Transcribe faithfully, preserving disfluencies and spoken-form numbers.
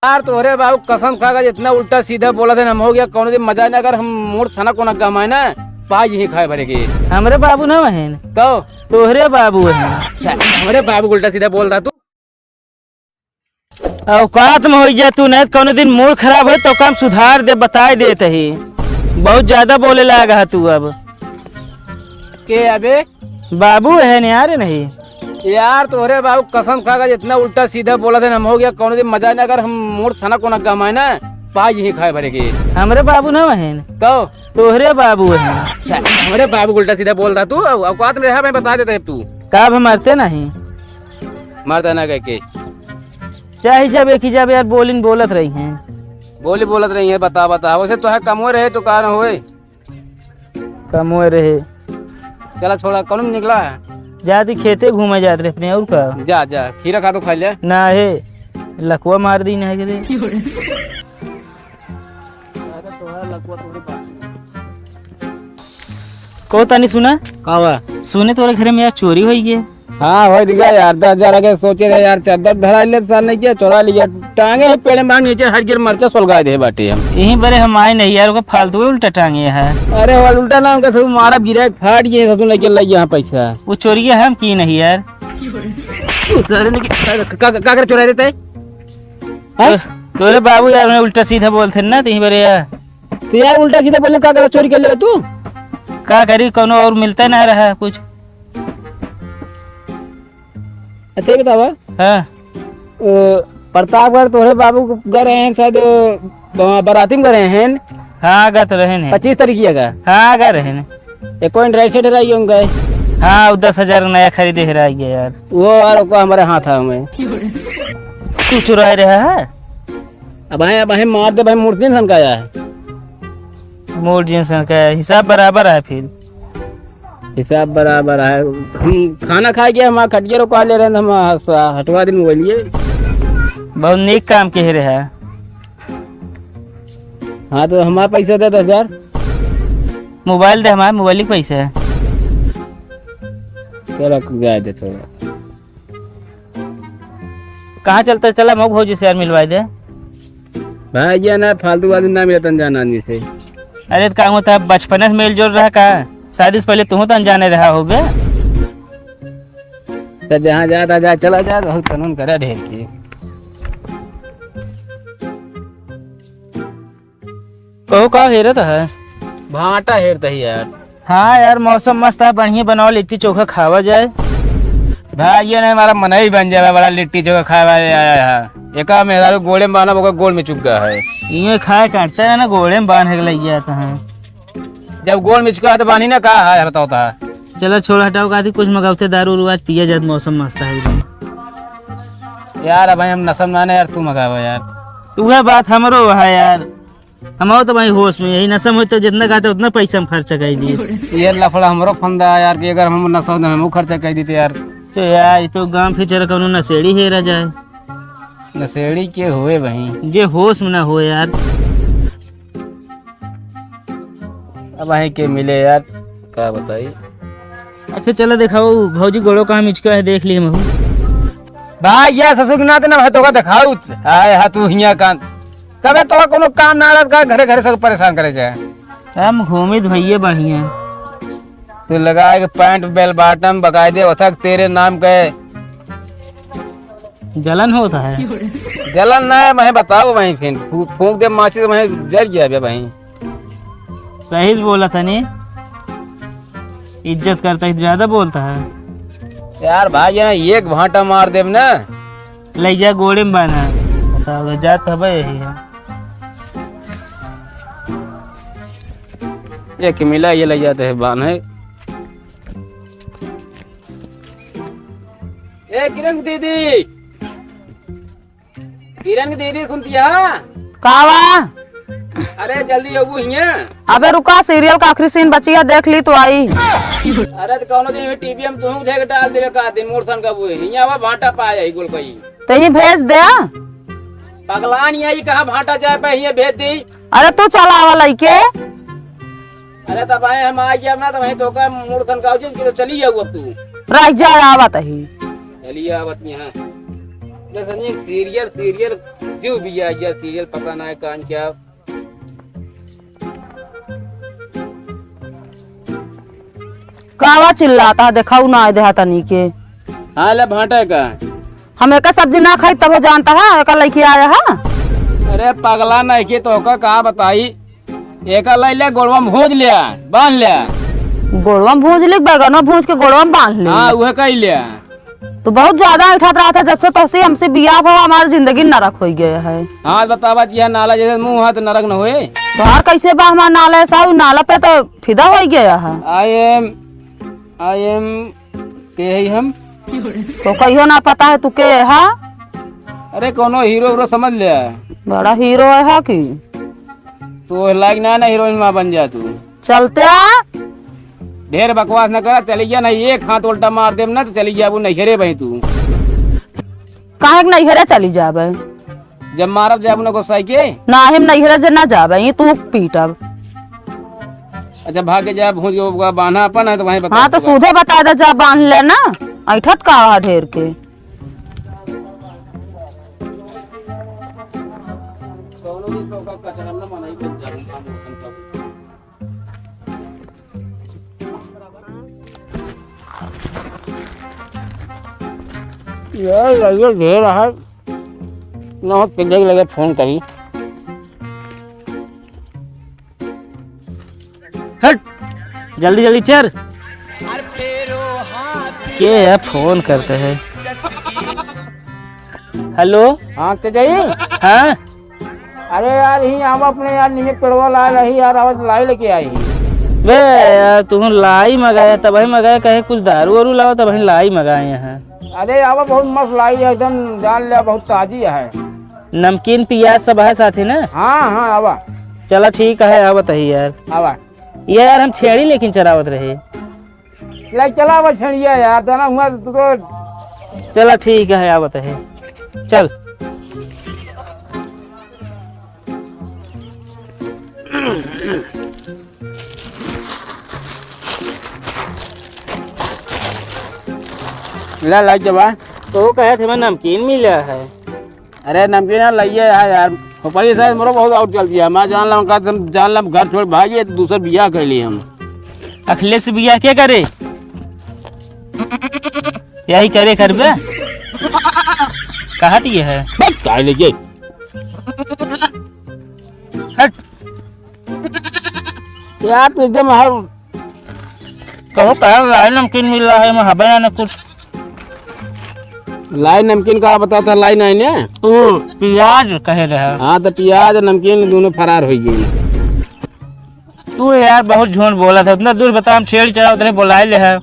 यार, तोहरे बाबू कसम खा के जितना उल्टा सीधा बोलत है, हम हो गया कौनो दिन मजा ना, अगर हम मोर सनक उनक गमाए ना, पाई यहीं खाए भरे के। हमरे बाबू ना हन। तो? तोहरे बाबू हन। अच्छा, हमरे बाबू उल्टा सीधा बोल रहा तू। औकात में होई जा तू, नहीं तो कौनो दिन मूड खराब होई तो काम सुधार दे, बताए देत ही। बहुत ज्यादा बोले लागा है तू अब। के अबे? बाबू है न्यारे नहीं। यार, तोहरे बाबू कसम खा के जितना उल्टा सीधा बोलत है, हम हो गया कौनो दिन मजा ना, अगर हम मोर सनक उनक गमाए ना, पाई यहीं खाए भरे के। हमरे बाबू ना हन। तो? तोहरे बाबू हन। अच्छा, हमरे बाबू उल्टा सीधा बोल रहा तू, औकात में रहा, मैं बता देता है तू। का अब मरते नहीं? मरता ना कह के। चाहे जब एक ही जब यार बोलिन बोलत रही हैं। बोली बोलत रही है, बता, बता। वैसे तो है, कमवे रहे तो का न होए? कमवे रहे। चला छोड़ा, कौन निकला है? जाती खेते घूमे जात रहे अपने, और का? जा, जा, खीरा खा तो खा ले। ना हे, लकवा मार दी ना के रे। अरे तोहरा लकवा तोहरे बाप। को तनी सुना? का बा? सुने तोरे घरे में यार चोरी होई गए। हाँ, होई गया यार, दस हजार आगे सोचे रहे यार, चद्दर धरा ले, साल नहीं किया, चोरा लिया, टांगे है पेड़ में नीचे, हर गिर मरचा सुलगा दे बाटे हम। यहीं बरे हम आए नहीं यार, ओका फालतू उल्टा टांगे है। अरे वाल उल्टा नाम का सब मारा गिरा फाट गए, ससुर लेके लग यहाँ पैसा। वो चोरिया हम की नहीं यार। तू सारे ने का, का, का कर चुरा देते हैं? हाँ? तो, तोरे बाबू यार उन्हें उल्टा सीधा बोलते हैं ना, तहीं बरे यार। तो यार उल्टा सीधा बोलने का कर चोरी कर ले तू? का करी, कोनो और मिलता ना रहा कुछ। अच्छा, ये बतावा। हाँ। अ, प्रतापगढ़ तोहरे बाबू गए रहे हैं शायद, अ, ब-, बाराती में गए रहे हैं। हाँ, गत रहे हैं। पच्चीस तारीख किया का? हाँ, गए रहे हैं। एक कोई ड्राई सेट रही होंगे। हाँ, वो दस हजार नया खरीदे है रह गया यार। वो और को हमारे हाथ है हमें। तू चुराए रहा है? अब आए, अब आए मार दे भाई, मूर्ति इंसान का आया है। मूर्ति इंसान का है, हिसाब बराबर है फिर। हिसाब बराबर है। हम खाना खा के हम खटिया रोका ले रहे हैं, हम हटवा दिन बोलिए। बहुत नीक काम कह रहे हैं। हाँ, तो हमारा पैसा दे दस हजार। मोबाइल दे, हमारे मोबाइल के पैसा है। चला, जाए दे थोड़ा। कहाँ चलता है? चला, मऊ भौजी से यार मिलवाई दे। भाई, ये ना फालतू वाली ना मिलतन जाना आदमी से। अरे, तो का होता है, बचपन से मेल जोल रहा का? शादी से पहले तू तो अनजाने रहा होबे। तो जहाँ जाता जा, चला जा, बहुत कानून करा ढेर की। कहो, का हेरत है? भांटा हेरत ही यार। हाँ यार, मौसम मस्त है, बढ़िया बनाओ, लिट्टी चोखा खावा जाए। भाई, ये नहीं, हमारा मनई बन जाए, बड़ा लिट्टी चोखा खाए वाले आया है। एका मेहरारू गोड़े में बांधा, ओकर गोड़ में चुक गया है। इहे खाए काटते रहे ना, गोड़े में बांध के लग गया था। जब गोड़ में चुका है तो बांधी ना, का है, बताओ तो। चलो छोड़, हटाओ, का थी कुछ मगावते दारू उरू, आज पिया जात, मौसम मस्त है एकदम। यार, अब हम नशा में ना यार, तू मगावा यार। उहे बात हमरो है यार। हम आओ तो भाई होश में, यही नशा में होते जितना खाते उतना पैसा हम खर्चा कर दिए। ये लफड़ा हमरो फंदा है यार, कि अगर हम नशा होते हम खर्चा कर देते यार। तो यार, ये तो गांव फिर चला कौनो नशेड़ी हेरा जाए। नशेड़ी के हुए भाई? जे होश में ना हो यार। अब आए के मिले यार, का बताई। अच्छा चला देखाओ, भौजी गोड़ो कहाँ मिचका है, देख लिए महू। भाई, ये ससुर के नाते ना भाई, तोका देखाऊ। आए हा तू हियाँ का। कबे तोका कोनो काम ना रहत का, घरे घरे सब परेशान करे के। हम घूमित भैये बढ़िया। तू लगाए के पैंट बेल बॉटम बकायदे ओथक तेरे नाम के। जलन होता है। जलन ना है, मैं बताओ भाई, फिर फू-, फूंक दे माचिस, मैं जर गया बे भाई। सही से बोला था नी, इज्जत करता है, ज्यादा बोलता है। यार भाई, ये ना एक भांटा मार देब ना। ले जा गोड़े में बांधा। बताओ, जात हबे यही है। एक मिला, ये ले जाते हैं बांधे। ए किरण दीदी, किरण की दीदी सुनती है? का बा? अरे जल्दी अबू हियां। अबे रुका, सीरियल का आखिरी सीन बची है, देख ली तो आई। अरे तो कौनो दिन टीवी में तुहूं देख डाल देवे का दिन मोर सन का वो हियां आवा भांटा पाए ही गोल कई। तो ये भेज दे। पगलान ये कहाँ भांटा जाए पे ये भेज दी। अरे तू चला आवा लइके। अरे तब आए हम आ गया ना, तो वहीं तो का मूड तन का उचित कि तो चली जाऊ अब तू। रह जा, आवत ही। चली आवत यहाँ। जैसे नहीं, सीरियल, सीरियल, क्यों भी आ गया सीरियल, पता ना है कौन क्या। कावा चिल्लाता है, देखाऊ ना है देहा तनी के। हाँ, ले भांटा का। हम एका सब्जी ना खाई, तबो जानता है, एका लइके आया है। अरे पगला नहीं के तो का, का बताई, एका लइ ले, गोड़वा में भूज ले, बांध ले। गोड़वा में भूज ले, बैगनवा भूज के गोड़वा में बांध ले। हाँ, उहे कही ले। तू बहुत ज्यादा ऐठत रहत है, जब से तोहसे हमसे बियाह भवा, हमार जिंदगी नरक होइ गया है। हाँ, बतावा, यह नाला जैसे मुंह है तो नरक न होए। तोहार कैसे बा हमार नाला है साहब? नाला पे तो फिदा होइ गया है। I am, I am, के है हम? तो कहियो ना पता है तू के है? अरे, कोनो हीरो वीरो समझ ले। बड़ा हीरो है कि? तो लायक ना, ना हीरोइन माँ बन जा तू। चलते आ। ढेर बकवास न करा, चली जा, नहीं एक हाथ उल्टा मार देब ना तो चली जाबू नैहरे बही तू। काहे के नैहरे चली जाबे? जब मारब जाबू ना गोसाई के। ना, हम नैहरे जे ना जाबे, ये तू पीटब। अच्छा, भाग के जा, भूज के बांधा अपन है तो वहीं बता हाँ, तो दूंगा। सूधे बता दे, जा बांध ले ना, ऐठत का है ढेर के। यार, लगे ढेर है, न हो, किले लगे फोन करी। हट, जल्दी जल्दी चल। के है फोन करते हैं? हेलो। हाँ, चचाई। हाँ। अरे यार, यहीं आवा अपने यार, निमे पेड़वा ला रही यार, आवाज लाई लेके आई। बे यार, तू लाई मंगाया, तबही मंगाया, कहे कुछ दारू वारू लावा, तबही लाई मंगाए हैं। अरे आवा, बहुत मस्त लाई है एकदम, जान ले, बहुत ताजी है। नमकीन पियाज सब है साथे ना? हाँ, हाँ, आवा। चला ठीक है, आवत ही यार। आवा। ये यार, हम छेड़ी लेकिन चरावत रहे। ले चला, आवा छेड़िया यार, तना हुआ तो। चला ठीक है, आवत है, चल। ला, ला जवा। तो कहे थे, मैं नमकीन मिला है। अरे नमकीन यार, लइए यार, यार। खोपड़ी साहब, मोरो बहुत आउट चल दिया। मैं जान ला, उनका तुम जान ला, घर छोड़ भाग गए, तो दूसर बियाह कर लिए हम। अखिलेश बियाह के करे? यही करे करबे? कहा दिए है? बस, काहे ले गए? हट। यार, तू एकदम हर कहो, कहा लाई नमकीन मिल रहा है, मैं हबे ना, ना कुछ। लाई नमकीन का बता था, लाई नहीं ने? तू पियाज कहे रहे। हाँ, तो पियाज और नमकीन दोनों फरार हो गए। तू यार बहुत झूठ बोला था, उतना दूर बता, हम छेड़ चढ़ा उतरे बोलाए ले है।